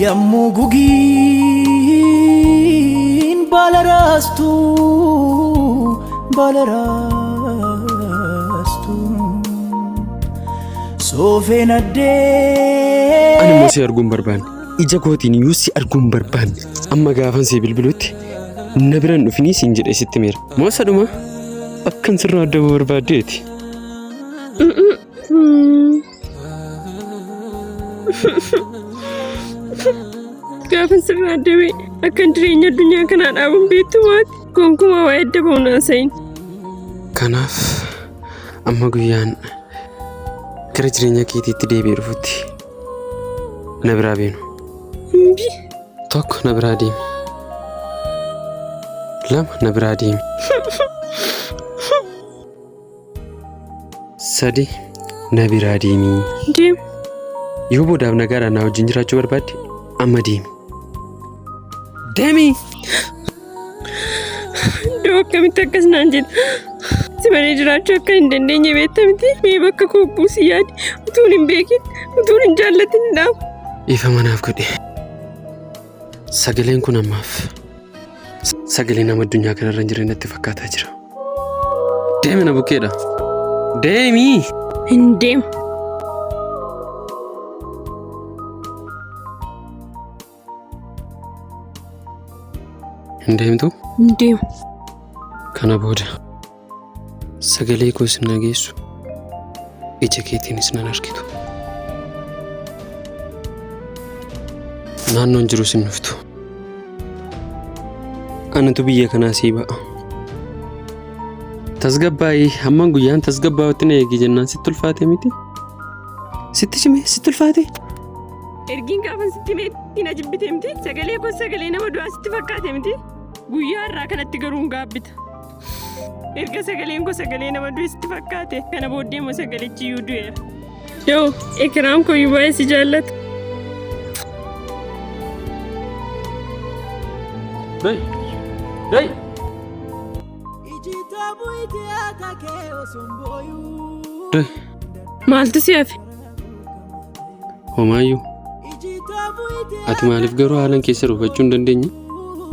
Yommuu gugiin baala raastu baala raastu soofeen addee. Ani immoo si arguu hin barbaanne. Ija kootiin iyyuu si arguu hin barbaanne. Amma gaafan si bilbilutti na bira hin dhufinii siin jedhee sitti himeera. Moo sadhuma akkan sirraa adda ba'uu barbaaddeeti. Gaafa sirraa adda ba'e akkan jireenya addunyaa kanaa dhaabuun beektu maati gonkumaa waa'ee adda ba'uun haasayin. Kanaaf amma guyyaan gara jireenya keetiitti deebi'ee dhufutti na biraa beenu. Mbi. Tokko na biraa deemi. Lama na biraa deemi. Sadi na biraa deemi. Deem. Yoo boodaaf nagaadhaan na wajjin jiraachuu barbaadde amma deemi. Deemi! Iddoo akkamitti akkas naan jedha. Si malee jiraachuu akka hin dandeenye beekta miti. Mee bakka koo buusii yaadi. Utuun hin beekin, utuun hin jaallatin hin dhaabu. Dhiifama naaf godhi. Sagaleen kun ammaaf sagalee nama addunyaa kanarra hin jirre natti fakkaataa jira. Deemi na bukkeedha. Deemi! Hin deemu. Hin deemtu? Hin deemu. Kana booda sagalee koos hin dhageessu. Ija keetiinis nan argitu. Naannoon jirus hin dhuftu. Anatu biyya kanaa sii ba'a. Tasgabbaa'ii hamman guyyaan tasgabbaa'utti na eegi jennaan sitti ulfaate miti? Sitti cime sitti ulfaate? Ergiin gaafan sitti meetti na jibbite miti? Sagalee koo sagalee nama du'aa sitti fakkaate miti? Guyyaa irraa kanatti garuu hin gaabbita. Erga sagaleen koo sagalee nama du'e sitti fakkaate kana booddee immoo sagalichi iyyuu du'eera. Yoo ekiraam koo iyyuu baay'ee si jaallata. Dai! Dai! Dai! Maaltu si hafe? Homaayyuu. Ati maaliif garuu haalan keessa hubachuu hin dandeenye?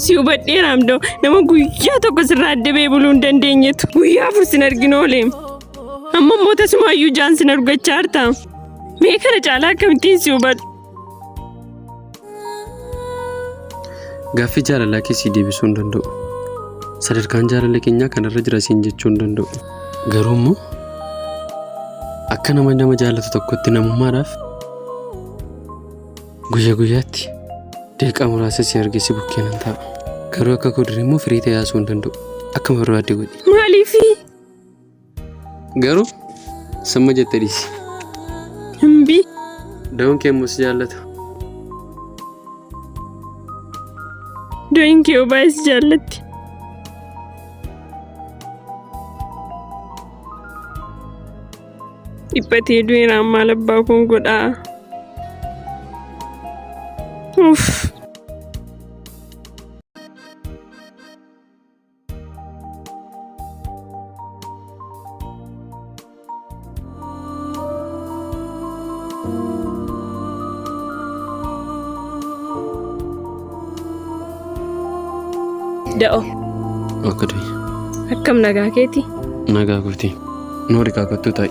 Si hubadheera amdoo nama guyyaa tokko sirraa adda ba'ee buluu hin dandeenyetu guyyaa afur sin arginu ooleem. Amma immoo tasumaayyuu jaan sin argachaa jirta. Mee kana caalaa akkamittiin si hubadhu? Gaaffii jaalalaa kee sii deebisuu hin danda'u. Sadarkaan jaalala keenyaa kanarra jira siin jechuu hin danda'u. Garuu immoo akka nama nama jaallatu tokkotti namummaadhaaf guyya guyyaatti daqiiqaa muraasa si argee si bukkee nan taa'a. Garuu akka koo durii immoo firii ta'ee haasa'uu hin danda'u. Akkuma barbaadde godhi. Maaliifi? Garuu samma jette dhiisi. Himbii. Da'oon kee immoo si jaallata. Do'iin kee baay'ee si jaallatti. Dhiphatee du'eera maal abbaa koon godhaa. Uff. Da'o, Akka du'i. akkam nagaa keeti? Nagaa kooti. Noori kaakattuu taa'i.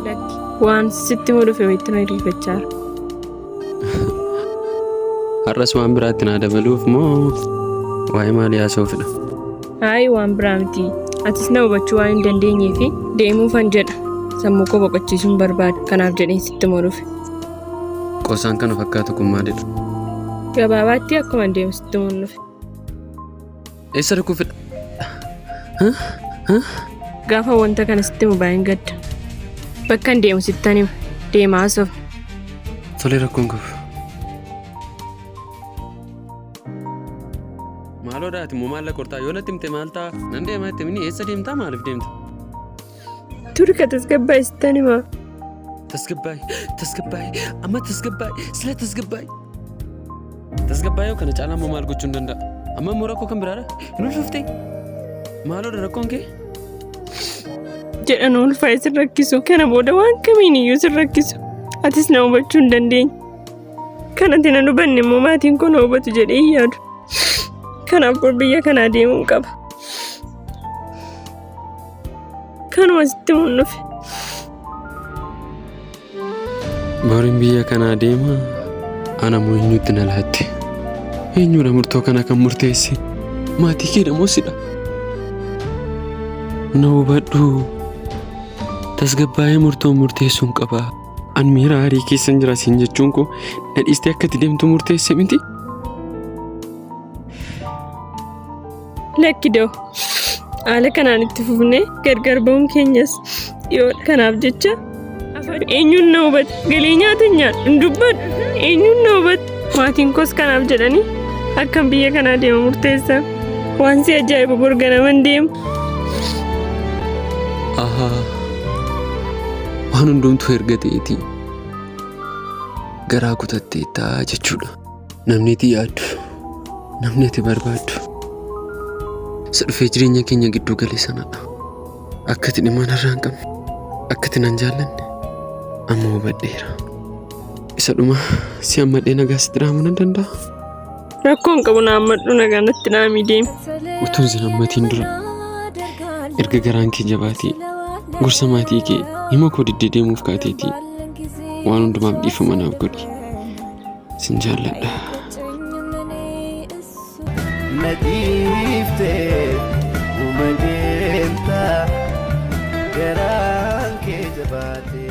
Lakki, waan sitti himuu dhufe wayitti na riifachaa jira. Har'as waan biraatti naa dabaluuf moo waa'ee maalii haasa'uufidha? Hayi waan biraa miti. Atis na hubachuu waan hin dandeenyee fi deemuufan jedha. Sammuu koo boqochiisuun barbaada. Kanaaf jedheen sitti himuu dhufe. Qoosaan kana fakkaatu kun maalidha? Gabaabaatti akkuma deemu sitti himuun dhufe. Eessa dhukuufidha? Gaafa wanta kana sitti himu baay'een gadda. Bakka hin deemu sittan hima. Deemaa haasofna. Tolee rakkoon qabu. Maaloo daati immoo maallaqa qortaa yoo natti himte maal ta'a? Nan deemaa itti himni eessa deemtaa maaliif deemta? Turi ka tasgabbaa'e sittan hima. Tasgabbaa'e tasgabbaa'e amma tasgabbaa'e sila tasgabbaa'e. Tasgabbaa'ee kana caalaa immoo maal gochuu hin danda'a? Amma immoo rakkoo kan biraadha. Hin ulfooftee? Maaloodha rakkoon kee? Jedhan ulfaa'e sin rakkisu. Kana booda waan kamiin iyyuu sin rakkisu. Atis na hubachuu hin dandeenye. Kan ati nan hubanne immoo maatiin koo na hubatu jedhee hin yaadu. Kanaaf bor biyya kanaa deemuun qaba. Kanuma sitti himuun dhufe. Boriin biyya kanaa deema ana moo eenyutti na laatte? Eenyudha murtoo kana kan murteesse? Maatii keedha moo sidha? Na hubadhu. Tasgabbaa'ee murtoo murteessuun qaba. An miira aarii keessan jira siin jechuun koo na dhiistee akka itti deemtu murteesse miti. Lakki da'u. Haala kanaan itti fufnee gargar ba'uun keenyas dhiyoodha. Kanaaf jecha eenyuun na hubata? Galee nyaata hin nyaadhu, hin dubbadhu. Eenyuun na hubata? Maatiin koos kanaaf jedhanii akkan biyya kanaa deemu murteessan. Waan si ajaa'ibu bor ganaman deema. Ahaa. Waan hundumtuu erga ta'eeti garaa kutatteettaa jechuudha. Namni ati yaaddu, namni ati barbaaddu isa dhufee jireenya keenya gidduu gale sanadha. Akka ati dhimma narraa hin qabne, akka ati nan jaallanne amma hubadheera. Isa dhuma si hammadhee nagaa sitti dhaamuu nan danda'a. Rakkoo hin qabu na hammadhu nagaa natti dhaamii deemi. Utuun sin hammatiin dura erga garaan kee jabaatee gorsa maatii kee hima koo diddee deemuuf kaateetii waan hundumaaf dhiifama naaf godhi. Sin jaalladha. Na dhiiftee uma deemta garaan kee jabaatee.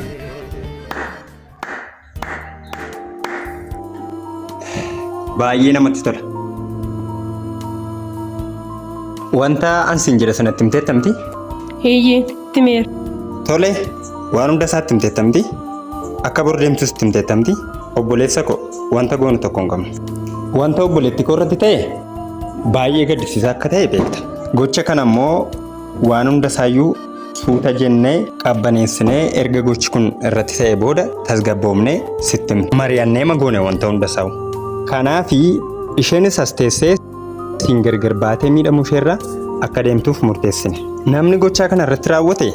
Baay'ee namatti tola. Wanta an siin jedhe sanatti himteetta miti? Eeyyee, itti himeera. Tole, waan hunda isaatti himteetta miti? Akka bor deemtus itti himteetta miti? Obboleessa koo wanta goonu tokko hin qabnu. Wanta obboleettii koo irratti ta'e baay'ee gaddisiisaa akka ta'e beekta. Gocha kana immoo waan hunda isaayyuu suuta jennee qabbaneessinee erga gochi kun irratti ta'e booda tasgabboomnee sitti himna. Mari'annee ma goone wanta hunda isaa'u. Kanaafi isheenis as teessee siin gargar baatee miidhamuu isheerra akka deemtuuf murteessine. Namni gochaa kana irratti raawwate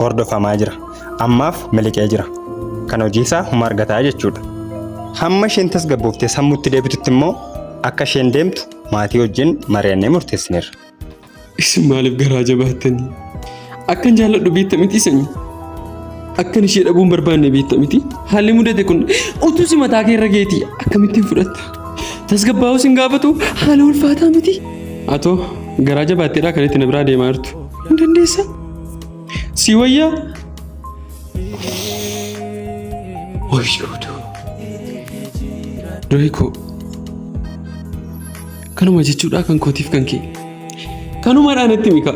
hordofamaa jira. Ammaaf miliqee jira. Kan hojii isaa huma argataa jechuudha. Hamma isheen tasgabbooftee sammuutti deebitutti immoo akka isheen deemtu maatii wajjin mari'annee murteessineerra. Isin maaliif garaa jabaattanii? Akkan jaalladhu beekta miti sanyii. Akkan ishee dhabuu hin barbaanne beekta miti. Haalli mudate kun utuu si mataa kee irra geetii akkamittiin fudhatta? Tasgabbaa'uu sin gaafatu haala ulfaataa miti. Atoo garaa jabaatteedhaa kan itti na biraa deemaa jirtu. Hin dandeessaa? Si wayyaa? Wayyoo Doyii koo. Kanuma jechuudhaa kan kootiif kan kee. Kanumaadhaa natti himi kaa.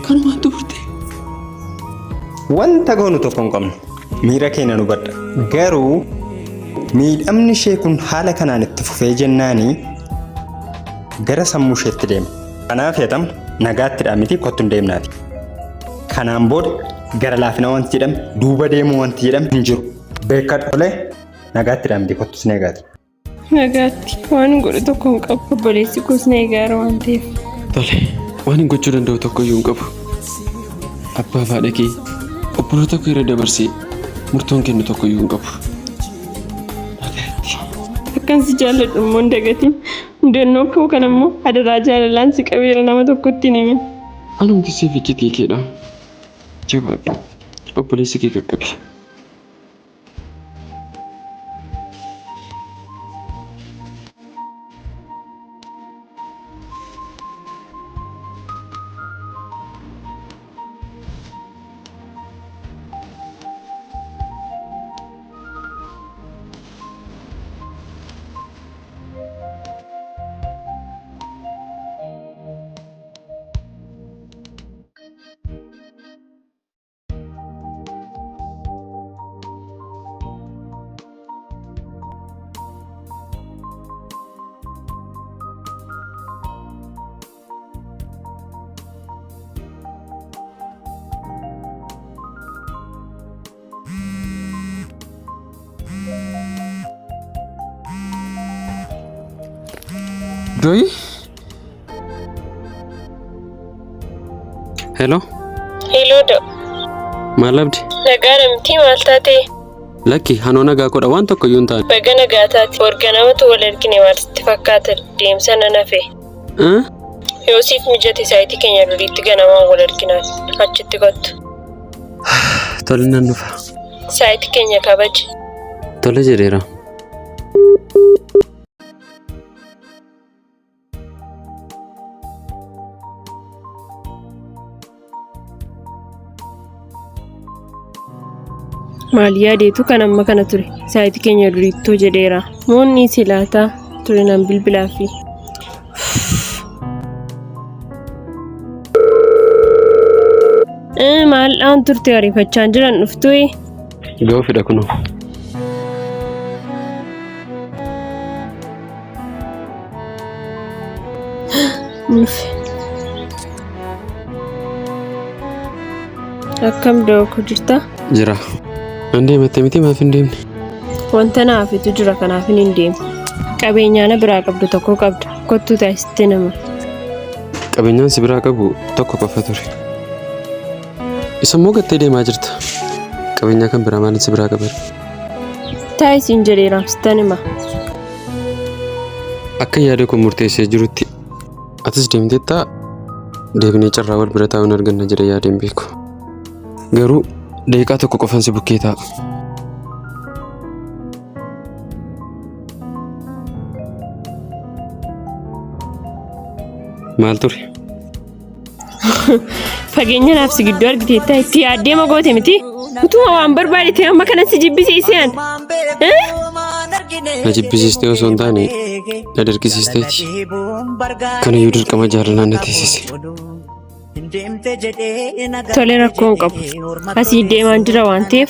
Kanumaan xumurte. Wanta goonu tokko hin qabnu. Miira kee nan hubadha. Garuu miidhamni ishee kun haala kanaan itti fufee jennaanii gara sammuu isheetti deema. Kanaaf yatam nagaattidha miti kottu hin deemnaati. Kanaan booda gara laafina wanti jedhame duuba deemuu wanti jedhame hin jiru. Beekadhu tolee nagaattidha miti kottu sin eegaati. Nagaatti waan godhu tokko hin qabu. Obboleessi koos na eegaara waan ta'eef. Tole waan hin gochuu danda'u tokko iyyuu hin qabu. Abbaa fi haadha kee obboloota koo irra dabarsee murtoon kennu tokko iyyuu hin qabu. Nagaatti. Akkan si jaalladhu immoo hin dagatin. Mudannoo koo kana immoo adaraa jaalalaan si qabeera nama tokkotti hin himin. Anumti siif iccitii keedha. Jabaadhu. Obboleessa kee qaqqabi. Doyi? Hello? Hello da'u. Maal abdi? Nagaadha miti maal taatee? Lakki hanoo nagaa kodha waan tokko iyyuu hin taane. Baga nagaa taate. Bor ganamatu wal argine maal sitti fakkaata deemsa nan hafe. Eh? Yoo siif mijate saayitii keenya duriitti ganamaan wal arginaan achitti kottu. Tole nan dhufa. Saayitii keenya kabaji. Tole jedheera. Maal yaadeetu kan amma kana ture. Saayitii keenya duriittoo jedheera. Moonni si laata ture nan bilbilaafi. Maal dhaan turte ariifachaa jiran dhuftuu? Ga'uu fedha kunoo. Nufi. Akkam dooku jirta? Jira. Nan deematte miti maaf hin deemne? Wanta na hafetu jira kanaaf hin deemne. Qabeenyaa na biraa qabdu tokko qabda. Kottuu taasiste nama. Qabeenyaan si biraa qabu tokko qofa ture. Isa immoo gattee deemaa jirta. Qabeenyaa kan biraa maaliin si biraa qaba? Taayisiin jedheera sittan hima. Akka yaada koo murteessee jirutti atis deemteettaa deebinee carraa wal bira taa'uun arganna jedhee yaadeen beeku. Garuu daqiiqaa tokko qofan si bukkee taa'a. Maal ture? Fageenya naaf si gidduu argiteetta itti yaaddee magoote miti. Utuma waan barbaadete amma kana si jibbisiiseen. Na jibbisiistee osoo hin taane na dirqisiisteeti. Kanayyuu dirqama jaalalaan na teessise. Tole rakkoo hin qabu. Asii deemaan jira waan ta'eef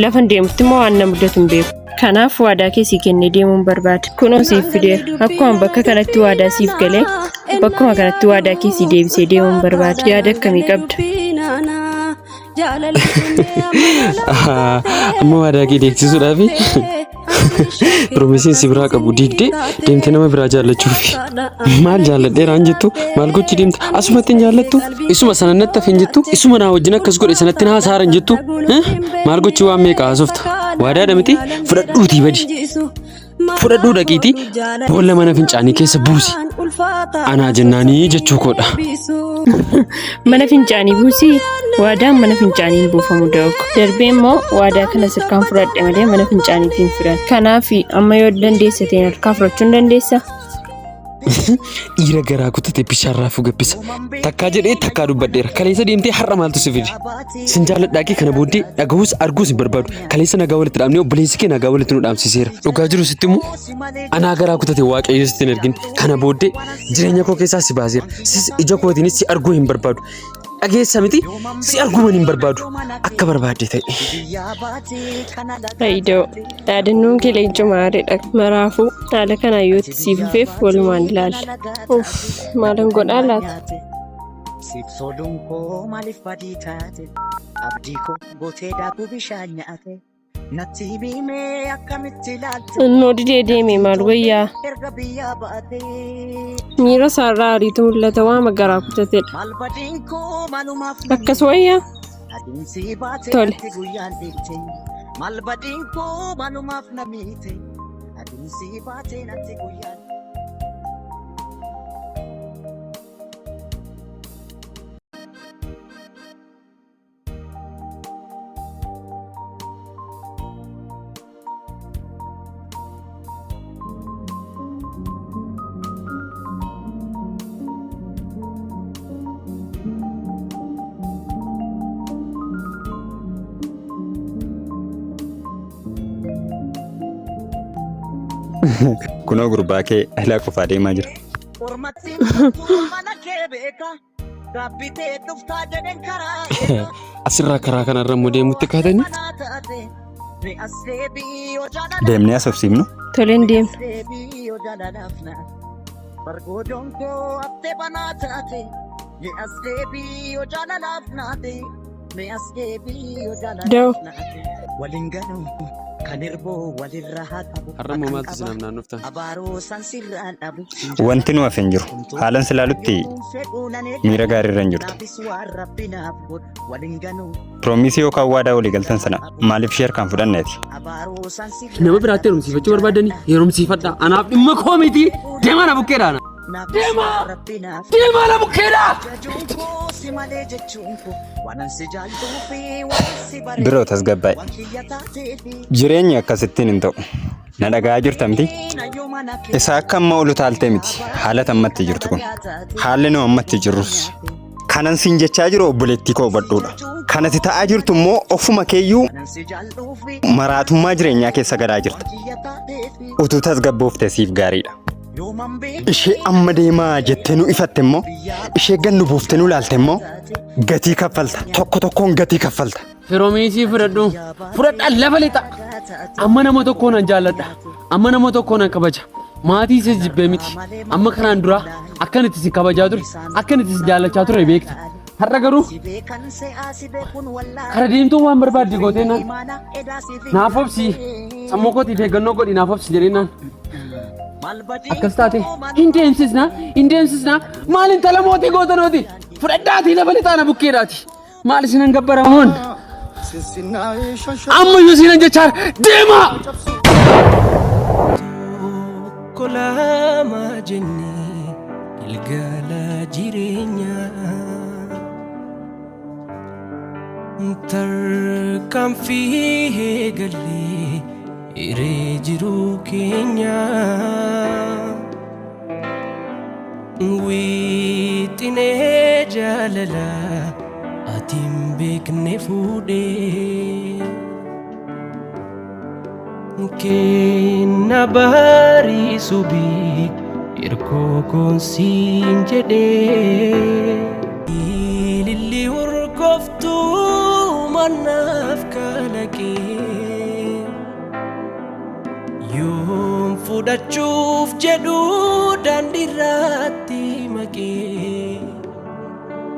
lafa hin deemutti immoo waan na mudatu hin beeku. Kanaaf waadaa kee sii kennee deemuun barbaada. Kunoo siif fideera. Akkuma bakka kanatti waadaa siif galee bakkuma kanatti waadaa kee sii deebisee deemuun barbaada. Yaada akkamii qabda? Amma waadaa kee deegsisuudhaaf piromisiin si biraa qabu diigdee deemtee nama biraa jaallachuuf. Maal jaalladheera hin jettu maal gochi deemta asumatti hin jaallattu isuma sana natti hafe hin jettu isuma naa wajjin akkas godhe sanatti na hasaara hin jettu maal gochi waan meeqa haasofta waadaadha miti fudhadhuutii badi fudhadhuu dhaqiitii boolla mana fincaanii keessa buusi anaa jennaanii jechuu koodha. Mana fincaanii buusii waadaan mana fincaanii hin buufamu da'u. Darbee immoo waadaa kana sirkaan fudhadhe malee mana fincaaniitiin hin fudhanne. Kanaaf amma yoo dandeesse ta'een harkaa fudhachuu hin dandeessa. Dhiira garaa kutate bishaan raafuu gabbisa. Takkaa jedhee takkaa dubbadheera. Kaleessa deemtee har'a maaltu si fide? Sin jaalladhaa kee kana booddee dhaga'uus arguus hin barbaadu. Kaleessa nagaa walitti dhaabnee obboleessi kee nagaa walitti nu dhaamsiseera. Dhugaa jiru sitti immoo anaa garaa kutate waaqayyo sitti hin ergin. Kana booddee jireenya koo keessaa si baaseera. Sis ija kootiinis si arguu hin barbaadu. Dhageessa miti si arguman hin barbaadu. Akka barbaadde ta'e. Faayidoo dhaadannoon kee leencuma aariidha. Maraafuu haala kanaan yoo itti siif fufeef walumaan ilaalla. Uff maalan godhaa laata? Siif soduun koo maaliif badii taate? Abdii koo gootee daakuu bishaan nyaate. Natti himii akkamitti ilaalte? Innoo didee deeme maal wayyaa? Erga biyyaa baate. Miira isaarraa ariitu mul'ata waama garaa kutatedha. Maal badiin koo maalumaaf Akkas wayyaa? Adeemsi baate Tole. natti guyyaan dhiifte. Maal badiin koo maalumaaf na miite? Adeemsi baate natti guyyaan. Kunoo gurbaa kee alaa qofaa deemaa jira. Ormatti mana kee beeka. Gaabbitee dhuftaa jedheen karaa eega. Asirraa karaa kanarra immoo deemutti kaatanii Manaa taate. Mi as deebii yoo jaalala. Deemnee haasofsiifnu. Toleen deemna. Deebii yoo jaalalaaf na. Bargoodoon koo haftee banaa taate. Mi as deebii yoo jaalalaaf naate. Mi as deebii yoo Da'u. jaalalaaf naate. Waliin galuu Kan irboo walirra haa qabu. Har'a immoo maaltu si naannofta? Abaaroo san sirraan dhabu. Wanti nu hafe hin jiru. Haalan si ilaalutti miira gaarii irra hin jirtu. Naafis waan rabbi naaf godhu waliin ganuu. Piroomisii yookaan waadaa walii galtan sana maaliif ishee harkaan fudhanneeti? Abaaroo san sirraan Nama biraatti heerumsiifachuu barbaadani heerumsiifadha. Anaaf dhimma koo miti. Deemaa na bukkeedha. Naafis waan rabbi naaf Deemaa na bukkeedha. Jajuun koo si malee jechuun koo waan si jaalluu fi waan si bareedu. Biroo tasgabbaa'e. Waan kiyya taatee fi Jireenyi akkasittiin hin ta'u. Na dhaga'aa jirta miti? nayyoo mana kee. Isa akka amma olu taaltee miti. Haala ammatti jirtu kun. Haalli nu ammatti jirrus. Kanan siin jechaa jiru obboleettii koo hubadhuudha. Kanati ta'aa jirtu immoo ofuma keeyyuu Waan si jaalluu fi maraatummaa jireenyaa keessa galaa jirta. waan kiyya taatee fi Utuu tasgabboofte siif gaariidha. yooman beeku. Ishee amma deemaa jettee nu ifatte immoo ishee gannu buuftee nu laalte immoo gatii kaffalta. Tokko tokkoon gatii kaffalta. Firoomiisii fudhadhu. Fudhadhaa lafa lixa. Amma nama tokkoon an jaalladha. Amma nama tokkoon an kabaja. Maatii isa jibbee miti. Amma kanaan dura akkan itti si kabajaa ture, akkan itti si jaallachaa ture beekta. Har'a garuu Si beekan se'aa si beekuun wallaalaa. kara deemtuu waan barbaadde gootee naan Imaana edaa si fi. naaf obsi sammuu kootiif eeggannoo godhi naaf obsi jedhee naan Maal badii akkas taate hin deemsisna hin deemsisna maal intala mootii gootanooti fudhadhaatii lafa lixaa na bukkeedhaati maal isinan gabbaramoon ammayyuu isinan jechaa deemaa. Kolaamaa jennee gilgaala jireenyaa. Tarkaanfii eegallee hiree jiruu keenyaa. Wixinee jaalalaa ati hin beekne fuudhee. Kenna baarii subii hirkoo koonsiin jedhee. Ililli urgooftuu mannaaf kalaqee. Yoom fudhachuuf jedhu daandiirratti maqee.